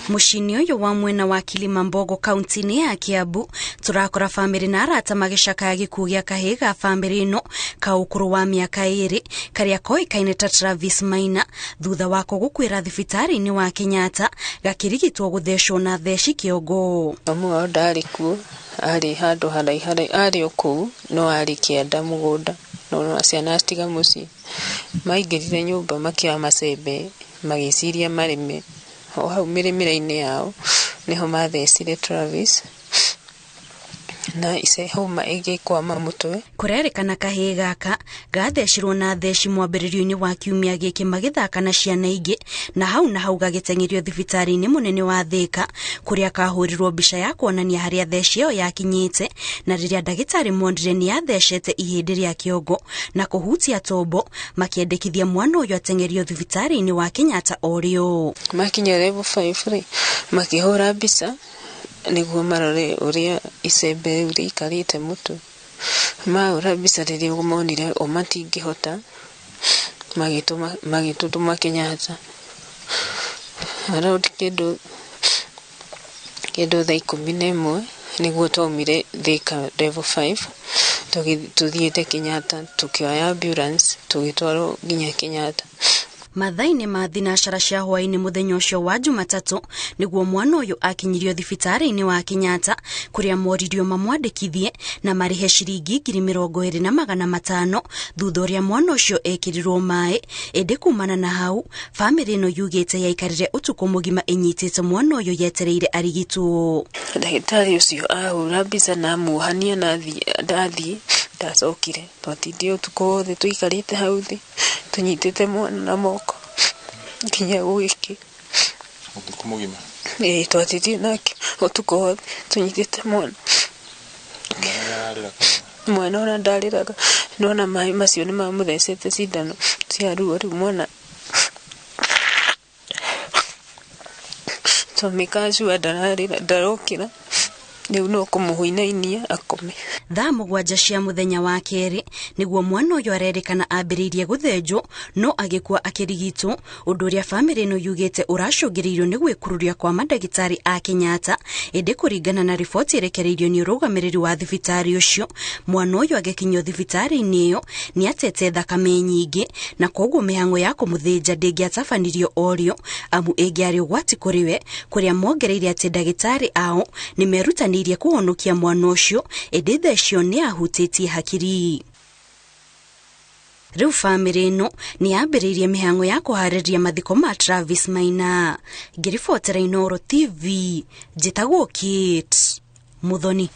Mũciĩ-inĩ ũyũ wa mwena wa Kilimambogo kaunti-inĩ ya Kiambu tũrakora bamĩrĩ na arata magĩcakaya gĩkuũ gĩa kahĩĩ ga bamĩrĩ ĩno ka ũkũrũ wa mĩaka 2 karĩa koĩkaine ta Travis Maina thutha wako gũkuĩra thibitarĩ-inĩ wa Kenyatta gakĩrigitwo gũthecwo na theci kĩongo. Mamu wao ndarĩ kuo, arĩ handũ haraihu, arĩ o kũu no arĩ kĩanda mũgũnda, no ciana acitiga mũciĩ. Maingĩrire nyũmba makĩoya macembe magĩciria marĩme, o hau mĩrĩmĩre-inĩ yao nĩho mathecire Travis na hũma ĩgĩkwama mũtwe. Kũrerĩkana kahĩĩ gaka gathecirwo na theci mwambĩrĩrio-inĩ wa kiumia gĩkĩ magĩthaka na ciana ingĩ na hau gagĩteng'erio thibitarĩ-inĩ mũnene wa Thĩka kũrĩa kahũrirwo mbica ya kuonania harĩa theci ĩyo yakinyĩte, na rĩrĩa ndagĩtarĩ monire nĩ yathecete ihĩndĩ rĩa kĩongo na kũhutia tombo makĩendekithia mwana ũyũ ateng'erio thibitarĩ-inĩ wa Kenyatta o rĩo. Makinya level 5 rĩ, makĩhũra mbica nĩguo marore ũrĩa icembe rĩu rĩikarĩte mũtwe. Mahũra mbica rĩrĩa monire o matingĩhota, magĩtũtũma Kenyatta around kĩndũ thaa 11 nĩguo twaumire Thĩka level 5 tũthiĩte Kenyatta, tũkĩoya ambulance tũgĩtwarwo nginya Kenyatta. Mathaa-inĩ ma thinacara cia hwaĩ-inĩ mũthenya ũcio wa Jumatatũ nĩguo mwana ũyũ akinyirio thibitarĩ-inĩ wa Kenyatta kũrĩa moririo mamwandĩkithie na marĩhe ciringi 20,500 thutha ũrĩa mwana ũcio ekĩrirwo maĩ. Ĩndĩ kumana na hau bamĩrĩ ĩno yugĩte yaikarire ũtukũ mũgima ĩnyitĩte mwana ũyũ yetereire arigitwo. Ndagĩtarĩ ũcio ahũra mbica na amuohania na ndathiĩ ndacokire, twatindire ũtukũ wothe tũikarĩte hau thĩ tũnyitĩte mwana na moko nginya gũgĩkĩa. Ũtukũ mũgima? Ĩĩ, twatindire nake ũtukũ wothe tũnyitĩte mwana. Mwana ona ndarĩraga, nona maĩ macio nĩ mamũthecete cindano cia ruo. Rĩu mwana twamĩkacua ndararĩra, ndarokĩra, rĩu no kũmũhuinainia akome. Thaa 7 cia mũthenya wa kerĩ nĩguo mwana ũyũ arerĩkana ambĩrĩirie gũthĩnjwo no agĩkua akĩrigitwo, ũndũ ũrĩa bamĩrĩ ĩno yugĩte ũracũngĩrĩirio nĩ gwĩkururia kwa mandagĩtarĩ a Kenyatta. Ĩndĩ kũringana na riboti ĩrekereirio nĩ ũrũgamĩrĩri wa thibitarĩ ũcio, mwana ũyũ agĩkinyio thibitarĩ-inĩ ĩyo nĩ atete thakame nyingĩ na koguo mĩhang'o ya kũmũthĩnja ndĩngĩatabanirio o rĩo amu ĩngĩarĩ ũgwati kũrĩ we, kũrĩa mongereire atĩ ndagĩtarĩ ao nĩ merutanĩirie kũhonokia mwana ũcio ĩndĩ thecio nĩ ahutĩtie hakiri. Rĩu bamĩrĩ ĩno nĩ yambĩrĩirie mĩhang'o ya kũharĩria mathiko ma Travis Maina. Ngĩribotera Inooro TV, njĩtagwo Kate Muthoni.